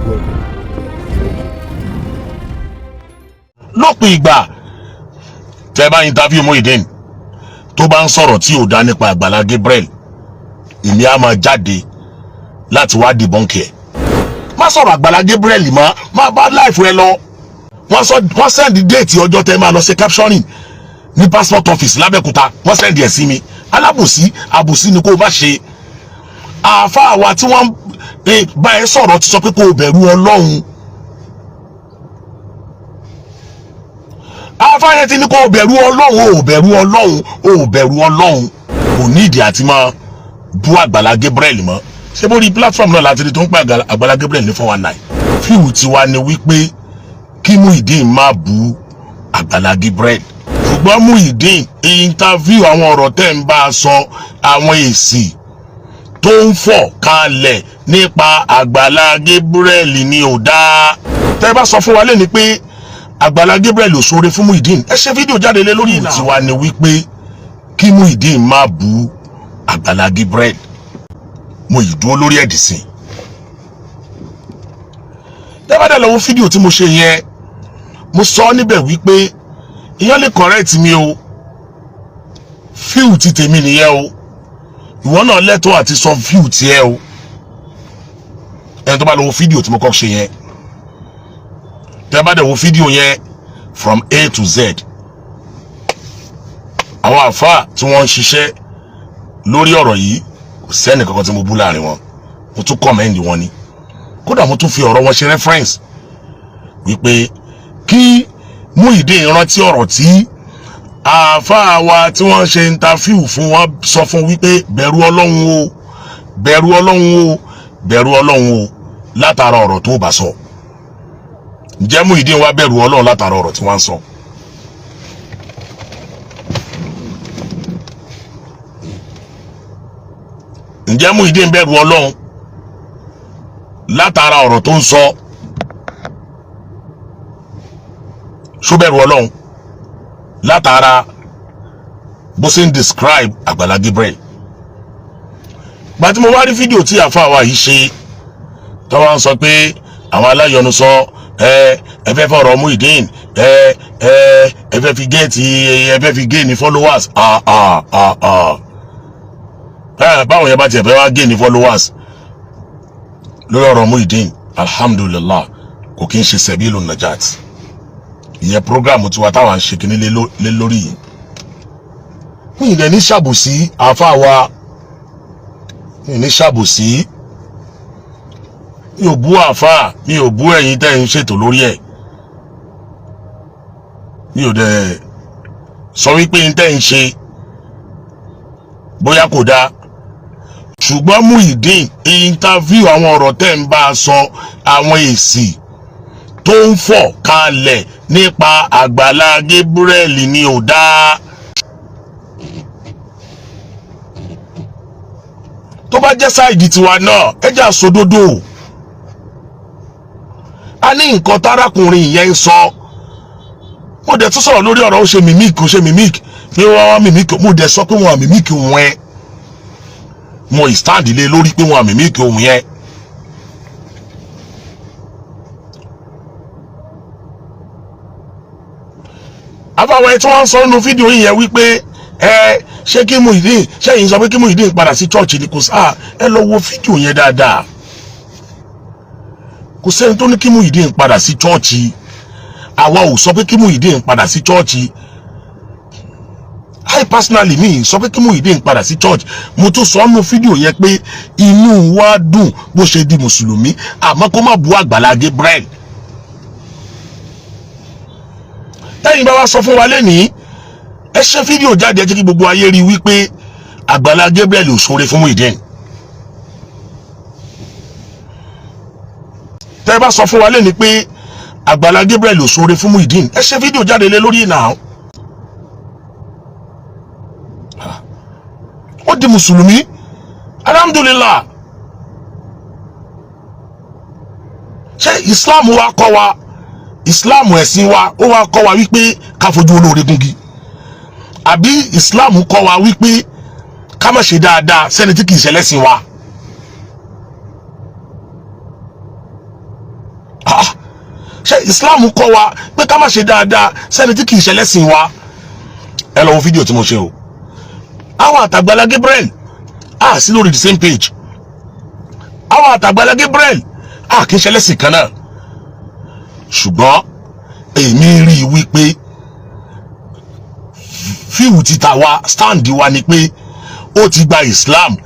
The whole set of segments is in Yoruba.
Welcome. Lópin ìgbà tẹ́ bá interview Muyideen, tó bá ń sọ̀rọ̀ tí ò dá nípa Àgbàlá Gabriel, èmi á máa jáde láti wá debunk ẹ̀. Má sọ̀rọ̀ Àgbàlá Gabriel mọ́, má bá life ẹ lọ. Wọ́n sọ, wọ́n send date ọjọ́ tẹ́ máa lọ ṣe captioning ní passport office lábẹ́òkúta, wọ́n send ẹ̀ sí mi. Alábòsí, àbòsí ni kó o bá ṣe. Àáfàá wa tí wọ́n bá ẹ sọ̀rọ̀ ti sọ pé kó o bẹ̀rù Ọlọ́run. Àáfàá yẹn ti ní kó o bẹ̀rù Ọlọ́run, o bẹ̀rù Ọlọ́run, o bẹ̀rù Ọlọ́run. Kò ní ìdí àti máa bú Àgbàlá Gabriel mọ́. Ṣé bó rí platform náà láti rí tó ń pè Àgbàlá Gabriel ní 419? Fíìmù tiwa ni wípé kí Muyideen má bú Àgbàlá Gabriel, ṣùgbọ́n Muyideen interview, àwọn ọ̀rọ̀ tẹ́ ń bá a sọ, àwọn èsì tó ń fọ̀ kalẹ̀ nípa Àgbàlá Gabriel ni ò dáa. Tẹ́ bá sọ fún wa lẹ́ni pé Àgbàlá Gabriel ò ṣoore fún Muyideen, ẹ ṣe fídíò jáde lé lórí. Tiwa ni wípé kí Muyideen má bú Àgbàlá Gabriel. Mo yìí dúró lórí ẹ̀dì sí. Tẹ́ bá dẹ̀ lọ́wọ́ fídíò tí mo ṣe yẹn, mo sọ níbẹ̀ wípé ìyẹn lè correct mi o, fíù ti tèmi nìyẹn o, ìwọ náà lẹ́tọ̀ọ́ àti sọ fíù tiẹ̀ o. Ẹni tó bá lọ́wọ́ fídíò tí mo kọ́ ṣe yẹn, tẹ́ bá dẹ̀ wo fídíò yẹn from A to Z, àwọn àfáà tí wọ́n ń ṣiṣẹ́ lórí ọ̀rọ̀ yìí, kò sẹ́ni kankan tí mo bú láàrin wọn. Mo tún commend wọn ni. Kódà mo tún fi ọ̀rọ̀ wọn ṣe reference wípé kí Muyideen rántí ọ̀rọ̀ tí àáfàá wa tí wọ́n ṣe interview fún wọn sọ fún wípé bẹ̀rù Ọlọ́run o, bẹ̀rù Ọlọ́run o, bẹ̀rù Ọlọ́run o látara ọ̀rọ̀ tó bá sọ. Ǹjẹ́ Muyideen wá bẹ̀rù Ọlọ́run látara ọ̀rọ̀ tí wọ́n ń sọ? Ǹjẹ́ Muyideen bẹ̀rù Ọlọ́run látara ọ̀rọ̀ tó ń sọ? Ṣó bẹ̀rù Ọlọ́run látara bó ṣe ń describe Àgbàlá Gabriel? Gba tí mo wá rí fídíò tí àfáà wa yìí ṣe, tó wá ń sọ pé àwọn aláyọnusọ ẹ fẹ́ fọ̀rọ̀ Muyideen, ẹ ẹ ẹ fẹ́ fi get, ẹ fẹ́ fi gain followers. Ah ah ah ah, ẹ báwọn yẹn bá tiẹ̀ fẹ́ wá gain followers lórí ọ̀rọ̀ Muyideen, alhamdulillah, kò kí ń ṣe sẹ̀bílù najat. Ìyẹn program tiwa táwa ń ṣe kíní lé lórí yìí. Mi ì dẹ̀ ní ṣàbòsí àáfàá wa, mi ì ní ṣàbòsí, mi ò bú àáfàá, mi ò bú ẹ̀yin tẹ́ ń ṣètò lórí ẹ̀. Mi ò dẹ̀ sọ wípé ń tẹ́ ń ṣe bóyá kò dáa, ṣùgbọ́n Muyideen interview, àwọn ọ̀rọ̀ tẹ́ ń bá a sọ, àwọn èsì tó ń fọ̀ kalẹ̀ nípa Àgbàlá Gabriel ni ò dáa. Tó bá jẹ́ side tiwa náà, ẹ jẹ́ àsọdódò. A ní nǹkan tárákùnrin yẹn ń sọ. Mo dẹ̀ tún sọ̀rọ̀ lórí ọ̀rọ̀ ó ṣe mimic, ó ṣe mimic, pé wọ́n wá mimic. Mo dẹ̀ sọ pé wọ́n mimic òun ẹ̀, mo stand lé lórí pé wọ́n mimic òun yẹn. Àfàwọn ẹ tí wọ́n ń sọ nínú fídíò yìí yẹn wípé ẹ ṣé kí Muyideen, ṣé yìí sọ pé kí Muyideen padà sí church ni? Kò sáà, ẹ lọ wo fídíò yẹn dáadáa. Kò sẹ́ni tó ní kí Muyideen padà sí church. Àwa ò sọ pé kí Muyideen padà sí church. I personally, mi sọ pé kí Muyideen padà sí church. Mo tún sọ nínú fídíò yẹn pé inú wa dùn bó ṣe di mùsùlùmí, àmọ́ kó má bú Àgbàlá Gabriel. Tẹ́yìn bá wá sọ fún wa lẹ́nìí, ẹ ṣe fídíò jáde, ẹ jẹ́ kí gbogbo ayé rí wípé Àgbàlá Gabriel ò ṣoore fún Muyideen. Tẹ́ bá sọ fún wa lẹ́nìí pé Àgbàlá Gabriel ò ṣoore fún Muyideen, ẹ ṣe fídíò jáde lé lórí ìnà. Ó di mùsùlùmí, alhamdulillah. Ṣé Islam wa kọ́ wa, Islam ẹ̀sìn wa, ó wá kọ́ wa wípé ká fojú olóore gúngi, àbí Islam kọ́ wa wípé ká má ṣe dáadáa sẹ́ni tí kìí ṣẹlẹ́sìn wa? Ṣé Islam kọ́ wa pé ká má ṣe dáadáa sẹ́ni tí kì í ṣẹlẹ́sìn wa? Ẹ lọ wo fídíò tí mo ṣe o. Àwọn àtàgbàlá Gabriel a sí lórí the same page. Àwọn àtàgbàlá Gabriel a kì í ṣẹlẹ́sìn kan náà, ṣùgbọ́n èmi rí i wípé view títa wa, stand wa ni pé ó ti gba Islam,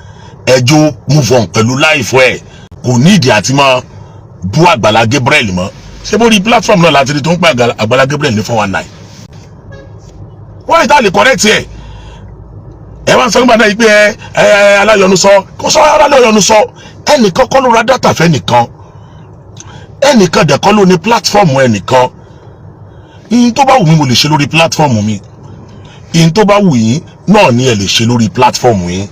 ẹjọ́ move on pẹ̀lú life ẹ̀, kò ní ìdí àti máa bú Àgbàlá Gabriel mọ́. Ṣé bó rí platform náà láti rí tó ń pè Àgbàlá Gabriel ní 419? Wọ́n ìta lè correct ẹ̀. Ẹ wá ń sọ nígbà náà yìí pé ẹ ẹ aláyọnu sọ, kò sọ aláyọnu sọ. Ẹnìkan kọ́ ló ra data fẹ́ nìkan, ẹnìkan dẹ̀ kọ́ ló ní platform ẹnìkan. Ìyìn tó bá wù mí, mo lè ṣe lórí platform mi. Ìyìn tó bá wù yín náà ni ẹ lè ṣe lórí platform yín.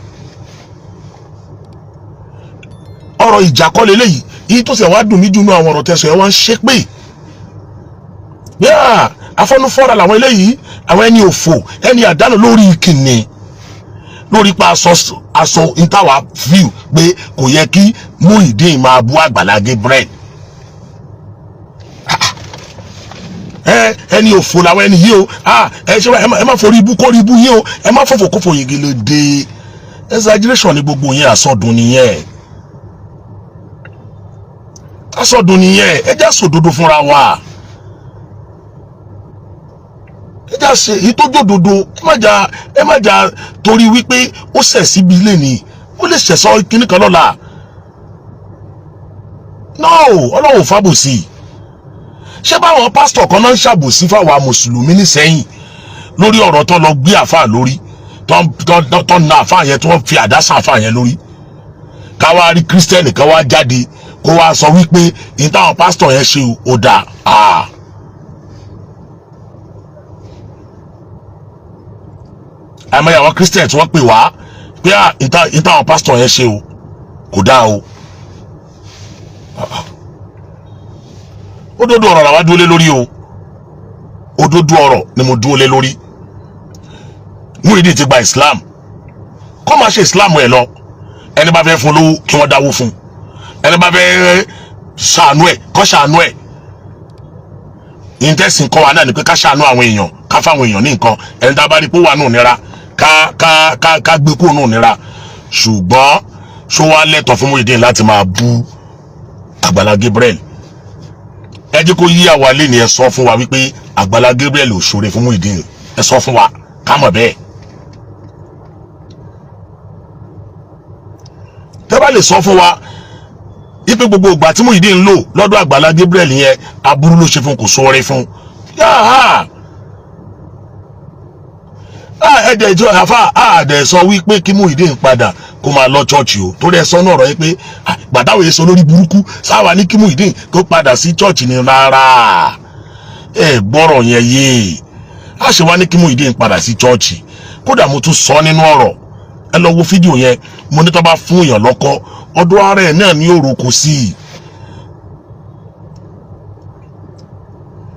Ọ̀rọ̀ ìjà kọ́ leléyìí. Yìí tó sì wá dùn mí dùnú, àwọn ọ̀rọ̀ tẹ̀sán ẹ wá ń ṣépè yáà, afọ́nufọ́ra làwọn eléyìí, àwọn ẹni òfò, ẹni àdánù, lórí ìkìnnì, lórí pa aṣọ aṣọ ìtawà view pé kò yẹ kí Muyideen máa bú Àgbàlá Gabriel. Ẹ ẹni òfò làwọn ẹni yìí o. Ẹ ṣe ẹ má forí ibú kórí ibú yìí o, ẹ má fòfò kófò yìí gèlè dé. Exaggeration ni gbogbo yẹn, àsọdùn nìyẹn, àsọdùn nìyẹn. Ẹ já sòdodo fúnra wa, ẹ já ṣe èyí tó jòdodo. Ẹ má jà torí wípé ó ṣẹ̀ síbi ilé ni, ó lè ṣẹ̀sọ́ kíní kan lọ́la. No, Ọlọ́run fàbòsí. Ṣé báwọn pásítọ̀ kan náà ń ṣàbòsí fáwọn mùsùlùmí nísẹ́yìn lórí ọ̀rọ̀ tó lọ gbé àáfàá lórí, tó na àáfàá yẹn, tó fi àdá sàn àáfàá yẹn lórí? Káwá rí kírísítẹ́nì kan wá jáde kó wá sọ wípé ní táwọn pásítọ̀ yẹn ṣe ò dáa. Àìmọye àwọn kírísítẹ́nì tí wọ́n pè wá pé ní táwọn pásítọ̀ yẹn ṣe o kò dáa o. Òdodo ọ̀rọ̀ làwa dúró lé lórí o. Òdodo ọ̀rọ̀ ni mo dúró lé lórí. Muyideen ti gba Islam, kó máa ṣe Islam ẹ̀ lọ. Ẹni bá fẹ́ fún lówó, kí wọ́n dáwó fún. Ẹni bá fẹ́ ṣàánú ẹ̀, kó ṣàánú ẹ̀. Ìtẹ̀sìn kọ́ wa náà ni pé ká ṣàánú àwọn èèyàn, ká fáwọn èèyàn ní nǹkan. Ẹni tá a bá rí pé ó wà nù nira, ká ká ká ká gbé kúrò nù nira. Ṣùgbọ́n ṣó wá lẹ́tọ̀ọ́ fún Muyideen láti máa bú Àgbàlá Gabriel? Ẹ jẹ́ kó yí àwa lé ní. Ẹ sọ fún wa wípé Àgbàlá Gabriel ò ṣoore fún Muyideen. Ẹ sọ fún wa ká mọ̀ bẹ́ẹ̀. Tẹ́ bá lè sọ fún wa ipe gbogbo ìgbà tí Muyideen ń lò lọ́dọ̀ Àgbàlá Gabriel yẹn, aburú ló ṣe fún, kò sóore fún yáà. Ẹ̀ẹ́dẹ̀ ìjọ àfa àdẹ̀ sọ wípé kí Muyideen padà kó máa lọ chọ́ọ̀chì o, torí ẹ sọ náà ọ̀rọ̀ yẹn pé gbàdáwò yẹn sọ lórí burúkú sáwà ní kí Muyideen kó padà sí chọ́ọ̀chì ni. Rárá, ẹ gbọ́rọ̀ yẹn yé. A ṣe wá ní kí Muyideen padà sí chọ́ọ̀chì? Kódà mo tún sọ nínú ọ̀rọ̀, ẹ lọ wo fídíò yẹn, mo ní tó bá fún èèyàn lọ́kọ́, ọdún ara ẹ̀ náà ní òrò sí i,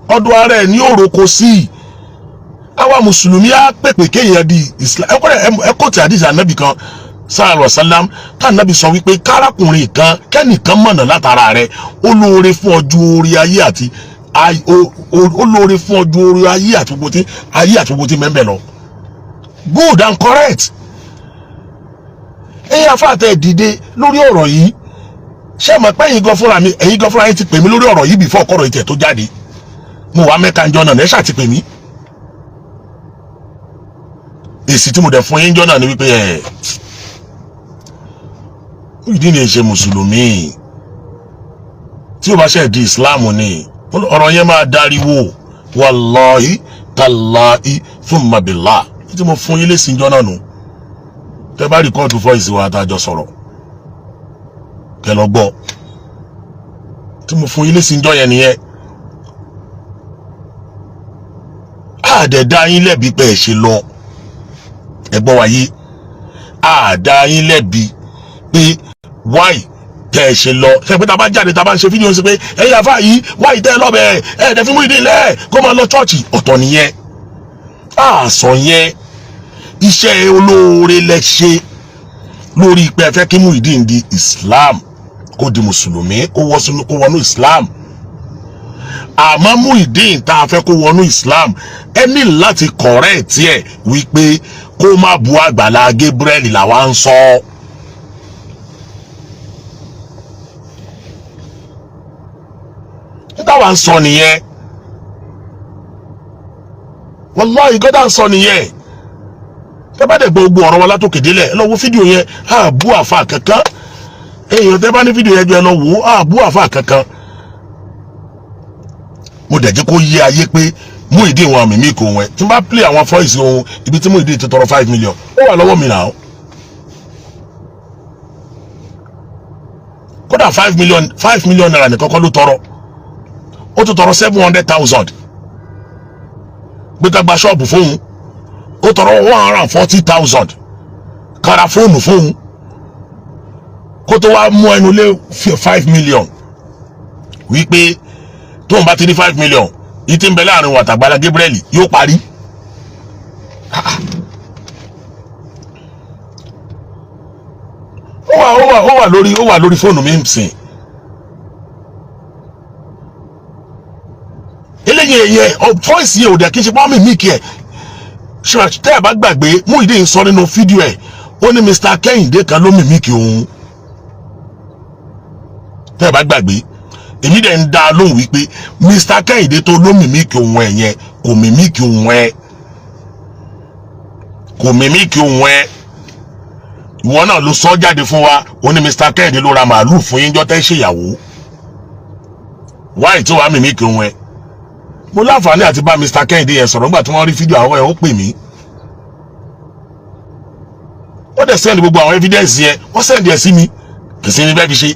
ọdún ara ẹ̀ ní òrò kò sí i. Àwa mùsùlùmí á pèpè kéèyàn di Islam. Ẹ kò tí àdìsí ànábì kan sallallahu alaihi wasallam kánábì sọ wípé kárákùnrin kan kẹ́nìkan mọ̀nà látara rẹ̀, ó lóore fún ọjọ́ orí ayé àti ó lóore fún ọjọ́ orí ayé àti gbogbo tí ayé àti gbogbo tí mẹ́mbẹ̀ lọ. Good and correct. Ẹ̀yin afáàtẹ̀ dìde lórí ọ̀rọ̀ yìí, ṣé mọ̀ pé ẹ̀yin gan fúnra mi, ẹ̀yin gan fúnra yín ti pè mí lórí ọ̀rọ̀ yìí before ọkọ̀rọ̀ ìtẹ̀ tó jáde. Mo wà Mẹ́ka ńjọ́ náà, ẹ̀ ṣáà ti pè mí. Èsì tí mo dẹ̀ fún yín jọ́ náà ni wípé ẹ̀ Muyideen ní ṣe mùsùlùmí, tí o bá ṣe di Islam ni ọ̀rọ̀ yẹn máa dáríwó. Wàláhí tàláhí thumma billah, tí mo fún yín lésì jọ́ náà nù. Tẹ́ bá record voice wa àtàjọ sọ̀rọ̀, kẹ́ lọ gbọ́ tí mo fún yín lésì jọ́ yẹn nìyẹn. Àdẹ̀dá yín lẹ́bi pé ẹ ṣe lọ, ẹ gbọ́ wáyé. Àdá yín lẹ́bi pé wáì tẹ́ ẹ ṣe lọ. Ṣe pé tá a bá jáde, tá a bá ń ṣe fídíò sí pé ẹ̀yin àfa yìí, wáì tẹ́ ẹ lọ́bẹ̀, ẹ̀ ẹ̀ fi Muyideen lẹ̀ kó máa lọ chọ́ọ̀chì, ọ̀tọ̀ nìyẹn. Àṣọ yẹn iṣẹ́ olóore lẹ ṣe lórí pé ẹ fẹ́ kí Muyideen di Islam, kó di mùsùlùmí, kó wọnú Islam. Àmọ́ Muyideen tá a fẹ́ kó wọnú Islam, ẹ ní láti correct ẹ̀ wípé kó má bu Àgbàlá Gabriel làwa ń sọ. Táwa ń sọ nìyẹn, wallahi gọ́dà ń sọ nìyẹn. Tẹ́ bá dẹ̀ gbọ́ gbogbo ọ̀rọ̀ wa látòkè délẹ̀, ẹ lọ wo fídíò yẹn, á bú àfa kankan. Èèyàn tẹ́ bá ní fídíò yẹn jọ, ẹ lọ wò ó, á bú àfa kankan. Mo dẹ̀ jẹ́ kó yé ayé pé Muyideen wọn àmì mí kò wọ́n tí n bá play àwọn voice ohun ibi tí Muyideen ti tọrọ 5 million, ó wà lọ́wọ́ mi náà. Kódà 5 million, ₦5 million nìkan kọ́ ló tọrọ, ó tún tọrọ 700,000 gbé ká gba ṣọ́ọ̀bù fóun, ó tọrọ 140,000 kára fóònù fóun, kó tó wá mú ẹnu lé 5 million wípé tóun bá ti ní 5 million yìí tí ń bẹ láàrin wọn àtàgbàlá Gabriel yóò parí. Ó wà lórí fóònù mi sìn. Eléyìí yẹn, voice yẹn ò dẹ̀ kí n ṣe pọ́nmi mí kí ẹ̀ ṣe. Tẹ́ ẹ̀ bá gbàgbé, Muyideen sọ nínú fídíò ẹ̀, ó ní Mr. Kẹ́hìndé kan ló mimic òun. Tẹ́ ẹ̀ bá gbàgbé, èmi dẹ̀ ń dá a lóhùn wípé Mr. Kẹ́hìndé tó ló mimic òun ẹ̀ yẹn kò mimic òun ẹ̀, kò mimic òun ẹ̀. Ìwọ náà ló sọ jáde fún wa, ó ní Mr. Kẹ́hìndé ló ra màálù fún yín jọ́ tẹ́ ṣèyàwó wáyé tí wàá mimic òun ẹ̀. Mo láǹfààní àti bá Mr. Kẹ́hìndé yẹn sọ̀rọ̀ nígbà tí wọ́n rí fídíò àwọn ẹ̀, ó pè mí, wọ́n dẹ̀ send gbogbo àwọn evidence yẹn, wọ́n send ẹ̀ sí mi. Kì í sí ní bẹ́ẹ̀ fi ṣe.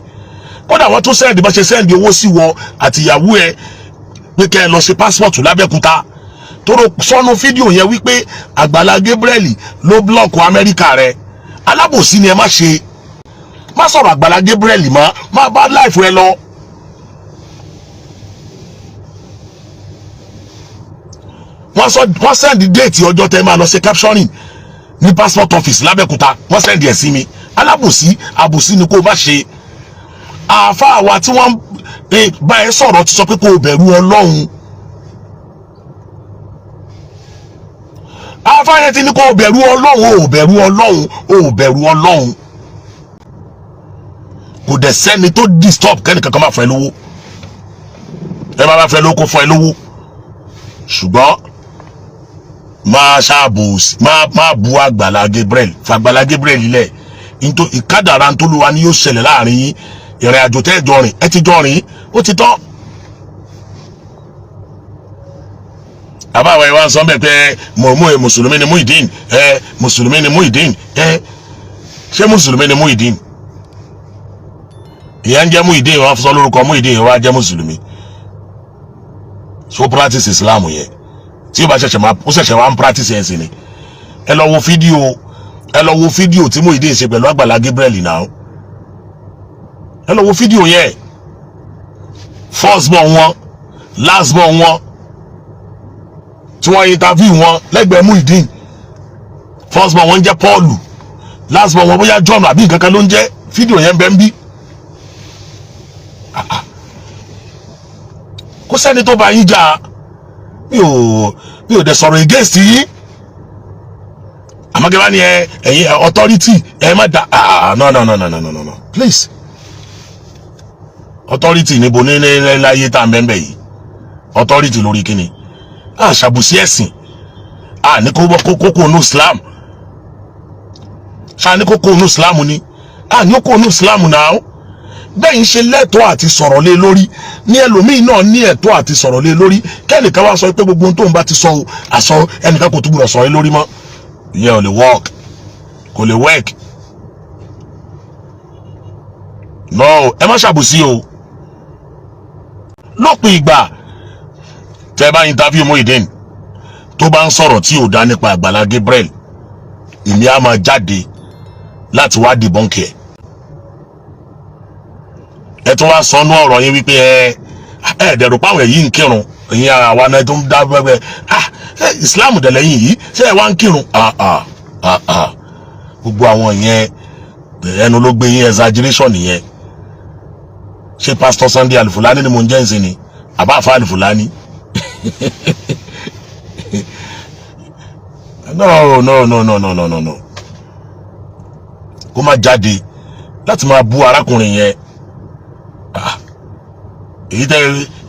Kódà wọ́n tún send bá ṣe send owó sí wọ àtìyàwó ẹ pé kẹ́ ẹ lọ ṣe passport lábẹ́kúta, tóró sọnù fídíò yẹn wípé Àgbàlá Gabriel ló block Amẹ́ríkà rẹ. Alábòsí ni ẹ. Má ṣe má sọ̀rọ̀ Àgbàlá Gabriel mọ́, má bá life ẹ lọ. Wọ́n sọ wọ́n send date ọjọ́ tẹ́ máa lọ ṣe capturing ní passport office lábẹ́kúta, wọ́n send ẹ̀ sí mi. Alábòsí, àbòsí ni kó o má ṣe. Àáfàá wa tí wọ́n bá ẹ sọ̀rọ̀ ti sọ pé kó o bẹ̀rù Ọlọ́run. Àáfàá yẹn ti ní kó o bẹ̀rù Ọlọ́run, o bẹ̀rù Ọlọ́run, o bẹ̀rù Ọlọ́run. Kò dẹ̀ sẹ́ni tó disturb kẹ́ni kankan máa fún ẹ lówó. Ẹ má bá fẹ́ lówó, kó fún ẹ lówó, ṣùgbọ́n máa ṣàbò, máa bu Àgbàlá Gabriel, fàgbàlá Gabriel lẹ̀. Ìkádàrá ntòlúwa ni yóò ṣẹlẹ̀ láàrin yín. Ìrìn àjò tẹ́ ẹ jọ rìn, ẹ ti jọ rìn, ó ti tán. Àbáwọ̀ ẹ̀ wá ń sọ bẹ́ẹ̀ pé mọ̀mú mùsùlùmí ni Muyideen ẹ, mùsùlùmí ni Muyideen ẹ. Ṣé mùsùlùmí ni Muyideen? Ìyẹn ń jẹ́ Muyideen, wọn sọ lórúkọ Muyideen, wá jẹ́ mùsùlùmí. So practice Islam yẹn tí ó bá ṣẹ̀ṣẹ̀ máa, ó ṣẹ̀ṣẹ̀ wá ń practice ẹ̀ sí ni. Ẹ lọ wo fídíò, ẹ lọ wo fídíò tí Muyideen ṣe pẹ̀lú Àgbàlá Gabriel náà. Ẹ lọ wo fídíò yẹn. First born wọn, last born wọn tí wọ́n interview wọn lẹ́gbẹ̀ẹ́ Muyideen, first born wọn ń jẹ́ Paul, last born wọn bóyá John àbí nǹkan kan ló ń jẹ́. Fídíò yẹn bẹ́ẹ̀ ń bí. Kó sẹ́ni tó bá yín jà, mi ò dẹ̀ sọ̀rọ̀ against yín. Àmọ́ kí wọ́n ní ẹ ẹ̀yin authority, ẹ má da. Ah, no, no, no, no, no, no, no, please. Authority níbo ní láyé tá à ń bẹ́ẹ̀ bẹ́ẹ̀ yìí? Authority lórí kíni? A ṣàbùsí ẹ̀sìn, a ní kó kó nu Islam, ṣáà ní kó kó nu Islam ni, a ní kó nu Islam náà. Bẹ́ẹ̀ ń ṣe lẹ́tọ̀ọ́ àti sọ̀rọ̀ lé lórí ní ẹlòmíín náà ní ẹ̀tọ́ àti sọ̀rọ̀ lé lórí. Kẹ́nìkan wá sọ pé gbogbo ohun tóun bá ti sọ o àsọ, ẹnìkan kò tún gbọdọ̀ sọ̀rọ̀ lé lórí mọ́, ìyẹn ò lè work, kò lè work. No, ẹ má ṣàbùsí o. Lópin ìgbà tẹ́ bá interview Muyideen, tó bá ń sọ̀rọ̀ tí ò dá nípa Àgbàlá Gabriel, èmi á máa jáde láti wá debunk ẹ̀. Ẹ tún wá sọ nú ọ̀rọ̀ yín wípé ẹ dẹ̀rù páwọn èyí ń kírun, ẹ̀yin ara wa náà tó ń dá pẹ́pẹ́. Ah, Islam dẹ̀ lẹ́yìn yìí, ṣé ẹ wá ń kírun? Ah ah ah ah, gbogbo àwọn yẹn, ẹnu ló gbé yín, exaggeration nìyẹn. Ṣé Pastor Sunday Alifulani ni mo ń jẹ́ ǹsìn ni? Àbá àfáàlì Fúlàní. No, no, no, no, no, no, no, no. Kó má jáde láti máa bú arákùnrin yẹn.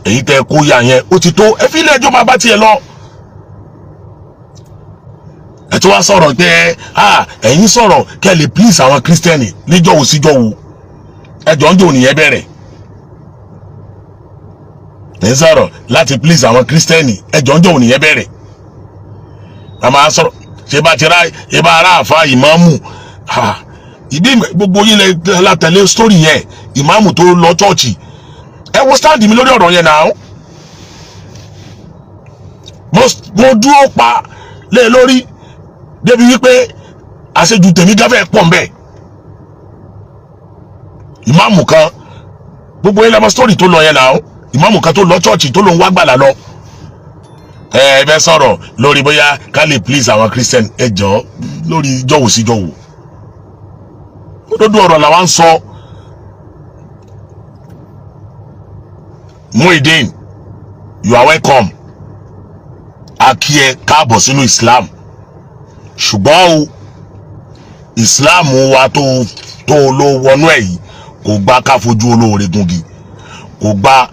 Èyí tẹ kó yà yẹn ó ti tó, ẹ fi ilé ẹjọ́ máa bá tiẹ̀ lọ. Ẹ tún wá sọ̀rọ̀ pé ẹ̀yin sọ̀rọ̀ kẹ́ lè please àwọn kírísítẹ́nì níjọ́wọ́ síjọ́wọ́. Ẹjọ́ ń jò nìyẹn bẹ̀rẹ̀. Ẹ ń sọ̀rọ̀ láti please àwọn kírísítẹ́nì, ẹjọ́ ń jò nìyẹn bẹ̀rẹ̀. A máa sọ̀rọ̀ ṣe bá ti ra ibà ara àfa ìmáàmù, ìbí gbogbo yín la tẹ̀lé story yẹn, ìmáàmù tó lọ chọ́ọ̀chì. Ẹ wo stand mi lórí ọ̀rọ̀ yẹn náà. Mo dúró pa lé lórí débi wípé àṣejù tèmi gáfẹ́ pọ̀ mbẹ́. Ìmáàmù kan, gbogbo yín lẹ́mọ story tó lọ yẹn náà, ìmáàmù kan tó lọ chọ́ọ̀chì tó ló ń wá gbàlà lọ. Ẹ fẹ́ sọ̀rọ̀ lórí bóyá ká lè please àwọn Christian, ẹ jọ lórí jọ̀wọ́ sí jọ̀wọ́. Òdodo ọ̀rọ̀ làwa ń sọ. Muyideen, you are welcome. A kí ẹ káàbọ̀ sínú Islam. Ṣùgbọ́n o, Islam wa tó ló wọnú ẹ̀ yìí kò gba ká fojú olóore gungi, kò gba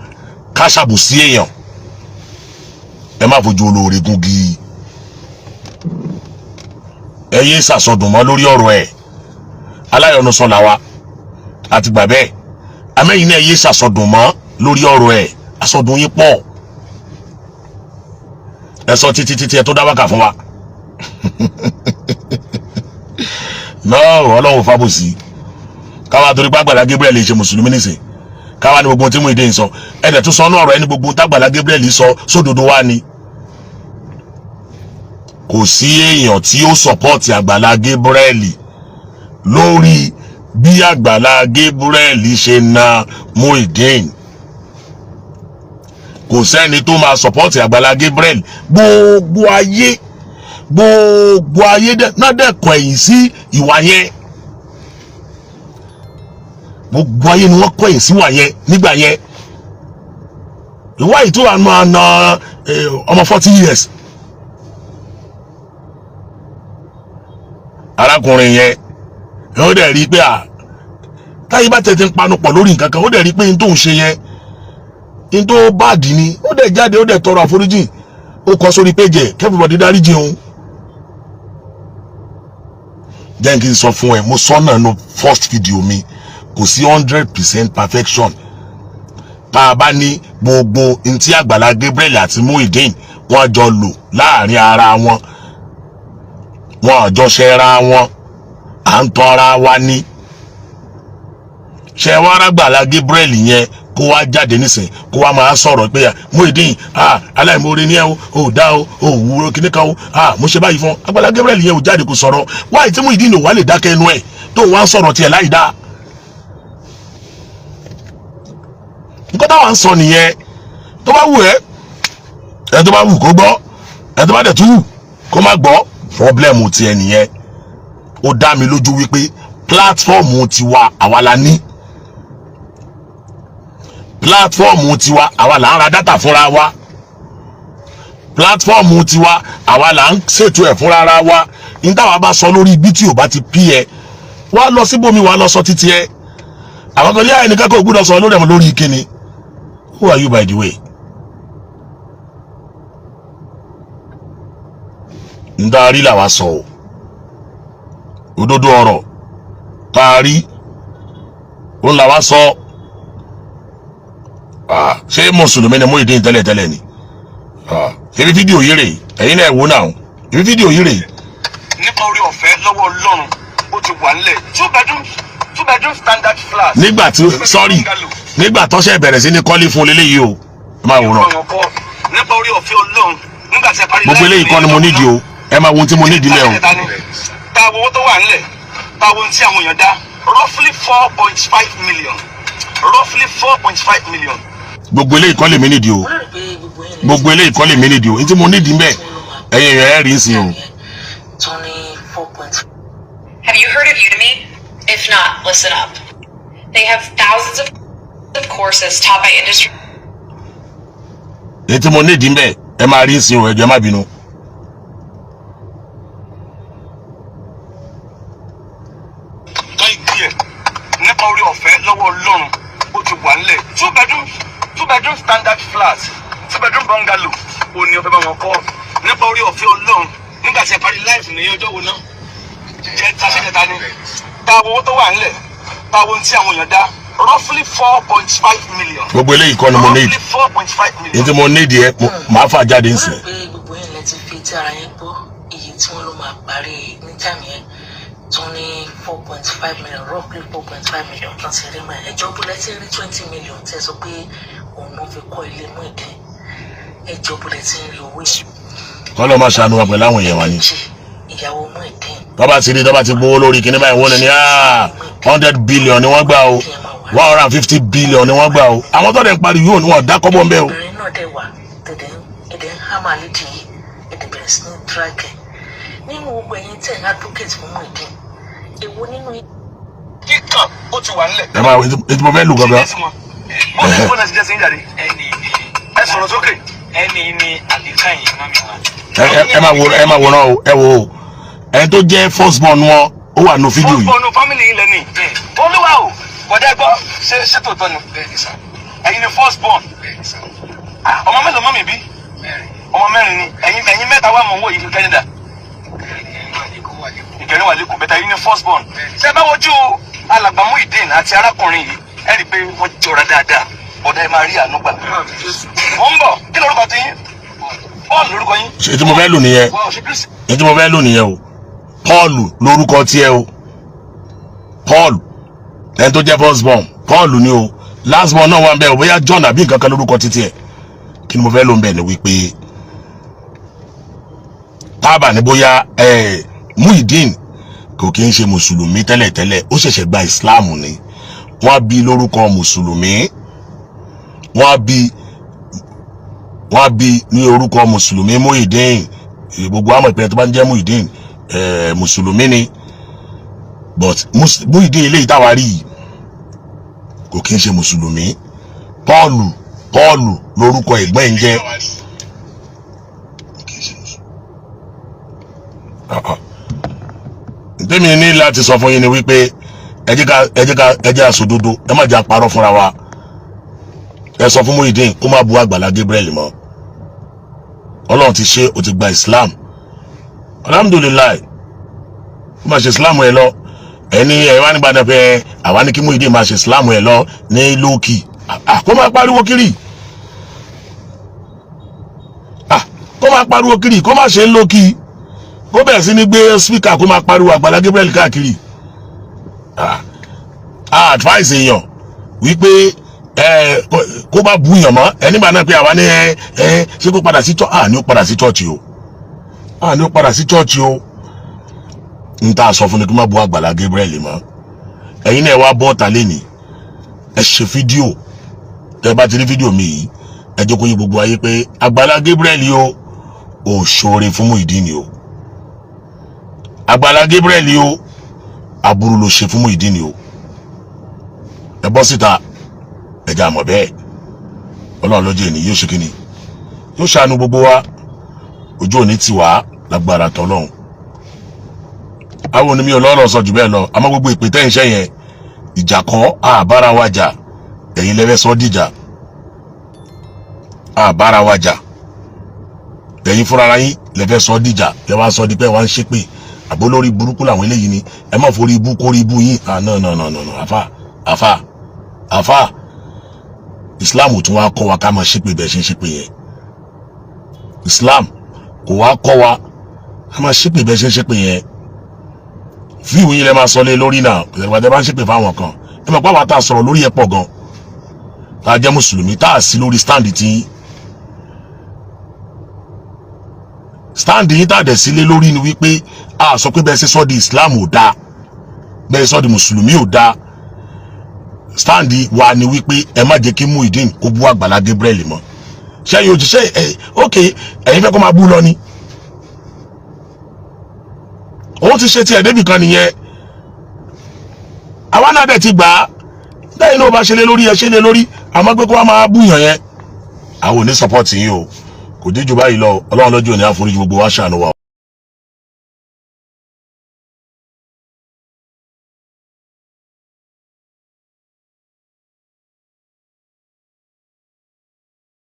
ká ṣàbùsí èèyàn. Ẹ má fojú olóore gungi. Ẹ yé ṣàsọdùn mọ́ lórí ọ̀rọ̀ ẹ̀. Aláyọ̀nusọ làwa àti gbà bẹ́ẹ̀. Amẹ́yìn náà yé ṣàsọdùn mọ́ lórí ọ̀rọ̀ ẹ̀. Àsọdùn yín pọ̀. Ẹ sọ títí títí ẹ tó dá wákà fún wa. Náà Ọlọ́run fábùsì. Káwa torí pé Àgbàlá Gabriel ṣe mùsùlùmí nísìn. Káwa ní gbogbo tí Muyideen sọ. Ẹ̀dẹ̀ tún sọ náà ọ̀rọ̀ ẹni gbogbo tágbàlá Gabriel sọ sódodo wá ni. Kò sí èèyàn tí ó sọpọ́ọ̀tì Àgbàlá Gabriel lórí bí Àgbàlá Gabriel ṣe na Muyideen. Kò sẹ́ni tó máa sọpọ́ọ̀tì Àgbàlá Gabriel. Gbogbo ayé náà dẹ́kọ̀ ẹ̀yìn sí ìwà yẹn. Gbogbo ayé ni wọ́n kọ̀ ẹ̀yìn sí ìwà yẹn nígbà yẹn. Ìwà yìí tó wà máa na ọmọ 40 years. Arákùnrin yẹn ó dẹ̀ rí pé táyé bá tètè ń panupọ̀ lórí nǹkan kan, ó dẹ̀ rí pé n tó ń ṣe yẹn n tó báàdì ni, ó dẹ̀ jáde, ó dẹ̀ tọrọ àforíjì, ó kọ sórí péjì ẹ̀ kẹ́fìbọ̀dé dáríjì òun. Jẹ́ kí n sọ fún ẹ, mo sọ náà no first video mi, kò sí 100% perfection. Tá a bá ní gbogbo ntí Àgbàlá Gabriel àti Muyideen wọ́n jọ lò láàrin ara wọn, wọ́n jọ ṣẹra wọn, à ń tọ́ra wa ní. Ṣé wàá rágbàlá Gabriel yẹn kó wá jáde nísìn kó wá máa sọ̀rọ̀ pé Muyideen aláìmoore ní ẹ o, ò dá o, ò wúro kíní kan o, mo ṣe báyìí fún. Àgbàlá Gabriel yẹn ò jáde kó sọ̀rọ̀. Wáyé tí Muyideen ò wá lè dákẹ́ ẹnu ẹ̀ tó wá ń sọ̀rọ̀ tiẹ̀ láì dáa. Nǹkan táwa ń sọ nìyẹn. Tó bá wù ẹ́, ẹ tó bá wù kó gbọ́, ẹ tó bá dẹ̀ tún wù kó má gbọ́, pọ́blẹ́mù tiẹ̀ nìyẹn. Ó dá mi lójú wípé pílátífọ́ọ̀mù tiwa àwa la ní. Pílátífọ́ọ̀mù tiwa àwa là ń ra dátà fúnra wa. Pílátífọ́ọ̀mù tiwa àwa là ń ṣètò ẹ̀ fúnra wa. Ní táwa bá sọ lórí ibi tí ò bá ti pí ẹ, wá lọ síbòmí, wá lọ sọ títí ẹ. Àwọn kan ní àyẹnìkan kò gbúdọ̀ sọ lórí ẹ̀mọ́ lórí ìkíni. Who are you, by the way? Ń darí làwa sọ o. Òdodo ọ̀rọ̀ taari òun làwa sọ. Ṣé mùsùlùmí ni Muyideen tẹ́lẹ̀tẹ́lẹ̀ ni? Ṣebí fídíò yìí rèé, ẹ̀yin náà wò náà, ṣebí fídíò yìí rèé. Nípa orí ọ̀fẹ́ lọ́wọ́ Ọlọ́run ó ti wà nílẹ̀ 2 bedroom standard flat. Nígbà tí sọ́ọ̀rì nígbà tọ́ṣẹ̀ bẹ̀rẹ̀ sí ní kọ́lé fún leléyìí o, ẹ máa wòran. Nípa orí ọ̀fẹ́ Ọlọ́run nígbà tí a parí. Gbogbo eléyìí kọ́ ni mo nídìí o, ẹ máa wo ohun tí mo nídìí lẹ́ o. Ta owó tó wà nílẹ̀, ta ohun tí àwọn èèyàn dá, roughly 4.5 million, roughly 4.5 million. Gbogbo eléyìí kọ́ lèmi nídìí o, gbogbo eléyìí kọ́ lèmi nídìí o, ní tí mo nídìí mbẹ́ ẹ̀yin èèyàn ẹ̀ rí sí o. Have you heard of Udemy? If not, listen up. They have thousands of courses taught by industry. Èyí tí mo nídìí ń bẹ̀ ẹ máa rí ìsìn o, ẹ jọ̀ọ́ ẹ má bínú. Tọ́ igi ẹ̀ nípa orí ọ̀fẹ́ lọ́wọ́ Ọlọ́run, ó ti wà nílẹ̀. Two bedroom standard flat, two bedroom bungalow ó ní ọ̀fẹ́ bá wọn kọ́ nípa orí ọ̀fẹ́ Ọlọ́run. Nígbà tí ẹ parí live ní ọjọ́ wo náà jẹ́ taṣẹ́kẹta ni tá a wo owó tó wà nílẹ̀, tá a wo ohun tí àwọn èèyàn dá, roughly 4.5 million. Gbogbo eléyìí kọ́ ni mo need. Roughly 4.5 million. Èyí tí mo need yẹ màá fà jáde ń Wọ́n sìn. Rò pé gbogbo yẹn lẹ ti fi tí ara yẹn gbọ́ iye tí wọ́n ló máa parí ní time yẹn tún ní 4.5 million, roughly 4.5 million tán ti rí mọ́. Ẹjọ́ bó lẹ ti rí 20 million tẹ́ sọ pé òun ló fi kọ́ ilé Muyideen? Ẹjọ́ bó lẹ ti rí owó yẹn? Kọ́ ló máa ṣàánú wa pẹ̀lú àwọn èèyàn wa ni. Kejì, ìyàwó Muyideen. Tọ́ba ti rí, tọ́ba ti gbowó lórí kíní báyìí, wọ́n lè ní 100 billion ni wọ́n gbà o, 150 billion ni wọ́n gbà o. Àwọn tó dẹ̀ ń pariwo ni wọ́n dá kọ́bọ̀ ń bẹ́ o. Obìnrin náà dẹ̀ wà tẹ̀dẹ̀ ń ẹ̀dẹ̀ ń hámà lédè yìí, ẹ̀dẹ̀ bẹ̀rẹ̀ sí ní drag ẹ̀. Nínú gbogbo ẹ̀yin tẹ̀ ń advocate fún Muyideen, èwo nínú yín Kíkàn ó ti wà nílẹ̀. Ẹ máa wo ètò mo fẹ́ lù gangan. Bó ti bó náà ti jẹ́ sí ń jáde. Ẹni ní Ẹ sọ̀rọ̀ sókè. Ẹni ní àbíkàyìn mummy wa. Ẹ máa wòran o. Ẹ wo o, ẹni tó jẹ́ first born wọn, ó wà nù fídíò yìí. First born family yìí lẹ́ni. Olúwa o, bọ̀dá gbọ́, ṣé tòótọ́ ni? Bẹ́ẹ̀ ni sà. Ẹ̀yin ni first born? Bẹ́ẹ̀ ni sà. Ah, ọmọ mélòó mummy bí? Mẹ́rin. Ọmọ mẹ́rin ni. Ẹ̀yin mẹ́ta wà mọ̀ ń wò yìí ní Canada. Ìkẹrin wà lẹ́kọ̀ọ́ wà lẹ́kọ̀ọ́. Ìkẹrin wà lẹ́kọ̀ọ́ bẹ́tà. Ẹ̀yin ni first born. Ṣé ẹ bá wojú alàgbà Muyideen àti arákùnrin yìí, ẹ rí i pé wọ́n jọra dáadáa. Bọ̀dá, ẹ máa rí àánú gbà. Mo ń bọ̀. Kí lorúkọ ti yín? Paul lorúkọ yín? Ṣe tí mo fẹ́ lù nìyẹn. Wọ́n ṣe Kristi. Èyí tí mo fẹ́ lù nìyẹn o. Paul lórúkọ tiẹ̀ o. Paul, ẹni tó jẹ́ first born, Paul ni o. Last born náà wà ń bẹ o, bóyá John àbí nǹkan kan lórúkọ títí ẹ̀. Kí ni mo fẹ́ lò ń bẹ̀ ni wípé tábà ní bóyá ẹ Muyideen kò kí ń ṣe mùsùlùmí tẹ́lẹ̀tẹ́lẹ̀, ó ṣẹ̀ṣẹ̀ gba Islam ni. Wọ́n á bí lórúkọ mùsùlùmí, wọ́n á bí ní orúkọ mùsùlùmí Muyideen. Gbogbo àmọ̀ ìpínlẹ̀ tó bá ń jẹ́ Muyideen, mùsùlùmí ni. But Muyideen eléyìí táwa rí yìí kò kí ń ṣe mùsùlùmí. Paul lórúkọ ẹ̀gbọ́n ẹ̀ ń jẹ́. Ah, ah. Tèmi ní láti sọ fún yín ni wípé ẹ jẹ́ ká ẹ jẹ́ àsòdodo, ẹ má jẹ́ àparọ́ fúnra wa. Ẹ sọ fún Muyideen kó má bu Àgbàlá Gabriel mọ́. Ọlọ́run ti ṣe, ó ti gba Islam, alhamdulillahi. Ó máa ṣe Islam ẹ lọ. Ẹni ẹ wá nígbà náà pé àwa ní kí Muyideen máa ṣe Islam ẹ lọ ní lókì, kó máa pariwo kiri, kó máa pariwo kiri, kó máa ṣe ń lókì, kó bẹ̀rẹ̀ sí ní gbé speaker, kó máa pariwo Àgbàlá Gabriel káàkiri. Advice èèyàn wípé ẹ kó bá bu yàn mọ́ ẹ nígbà náà pé àwa ní ẹ ẹ ṣé kó padà sí church? Ní ó padà sí church o, ní ó padà sí church o. N ta sọ fún ni kó má bu Àgbàlá Gabriel mọ́. Ẹ̀yin náà wá bọ́ ta lẹ́nìí, ẹ ṣe fídíò. Tẹ́ bá ti rí fídíò mi yìí, ẹ jẹ́ kó yé gbogbo ayé pé Àgbàlá Gabriel yìí o ò ṣoore fún Muyideen o. Àgbàlá Gabriel yìí o, aburú ló ṣe fún Muyideen o. Ẹ bọ́ síta, ẹ jẹ́ àmọ̀ bẹ́ẹ̀. Ọlọ́run lọ́jọ́ èní yóò ṣe kíni, yóò ṣàánú gbogbo wa. Ojú òní ti wá lágbára tọ́lọ́run. Àwọn onímí ọlọ́rọ̀ sọ jù bẹ́ẹ̀ lọ. Àmọ́ gbogbo ìpè tẹ́ ń ṣe yẹn, ìjà kọ́, àbára wa jà. Ẹ̀yin lẹ́fẹ́ sọ dìjà, àbára wa jà. Ẹ̀yin fúnra yín lẹ́fẹ́ sọ dìjà, lẹ́ wá sọ di pé wá ń ṣépè àbó lórí burúkú làwọn eléyìí ni. Ẹ má forí ibú kórí ibú yín. Ah, no, no, no, no, no. Àfà, àfà, àfà, Islam tún wá kọ́ wa ká máa ṣépè bẹ́ẹ̀ ṣe ń ṣépè yẹn. Islam kò wá kọ́ wa ká máa ṣépè bẹ́ẹ̀ ṣe ń ṣépè yẹn. Fíìmù yín lẹ máa sọ lé lórí náà. Ìgbà tẹ́ bá ń ṣépè fáwọn kan, ẹ mọ̀ pé àwọn tá a sọ̀rọ̀ lórí ẹ̀ pọ̀ gan, tá a jẹ́ mùsùlùmí, tá a sí lórí stand tí stand yín tá a dẹ̀ sílé lórí ni wípé a sọ pé bẹ́ẹ̀ ṣe sọ di Islam ò dáa, bẹ́ẹ̀ sọ di mùsùlùmí ò dáa. Stand wa ni wípé ẹ má jẹ́ kí Muyideen kó bú Àgbàlá Gabriel mọ́. Ṣé yóò ti ṣe ẹ? Ok, ẹ̀yin fẹ́ kó máa bú lọ ni. Òun ti ṣe tiẹ̀ débì kan nìyẹn, àwa náà dẹ̀ ti gbà á. Lẹ́yìn náà, bá ṣe lé lórí, ẹ ṣe lé lórí. Àmọ́ pé kó wá máa búyàn yẹn, Àwọn ò ní support yín o. Kò díjú báyìí lọ. Ọlọ́run lọ́jọ́ òní àforíjì gbogbo wa, ṣàánú wa.